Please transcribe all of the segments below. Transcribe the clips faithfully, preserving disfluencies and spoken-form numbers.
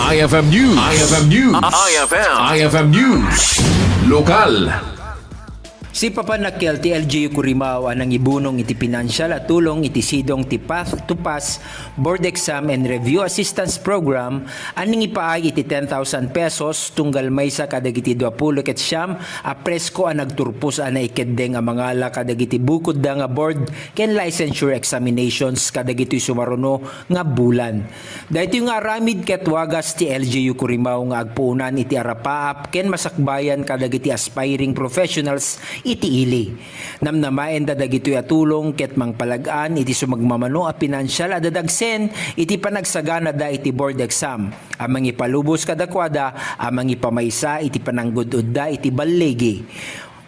I F M News. I F M News. I F M. I F M News. Lokal. Sipapanakkel ti L G U Coorimao a nangibunong iti pinansial a tulong iti sidong ti Path to Pass Board Exam and Review Assistance Program a nangipaay iti ten thousand pesos tunggal maysa kadagiti dua pulo ket siam a presko a nagturpos a naikeddeng a mangala kadagiti bukodda nga board ken licensure examinations kadagitoy sumaruno nga bulan. Daytoy nga aramid ket wagas ti L G U Coorimao nga agpuonan iti arapaap ken masakbayan kadagiti aspiring professionals iti ili. Namnamaenda dagitoy a tulong ket mangpalag-an iti sumagmamano a pinansial a dadagsen iti panagsaganada iti board exam a mangipalubos kadakuada a mangipamaysa iti pananggud-udda iti balligi.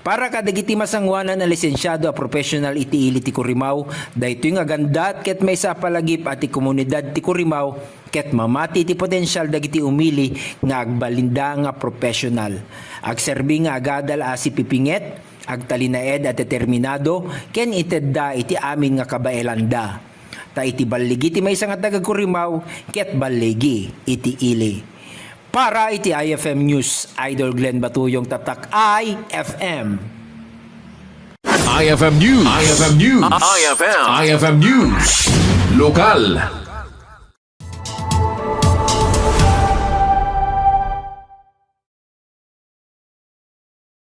Para kadagiti masangoanan a lisensiado a professional iti ili ti Coorimao, daytoy nga gandat ket maysa a palagip a ti komunidad ti Coorimao ket mamati iti potensial dagiti umili nga agbalinda nga professional. Agserbi nga agadal a sipipinget, agtalinaed a determinado, ken itedda iti amin nga kabaelanda. Ta iti balligi ti maysa nga taga-Coorimao ket balligi iti ili. Para iti I F M News, Idol Glenn Batuyong, Tatak I F M. I F M News. I F M News. I F M. I F M News. Lokal.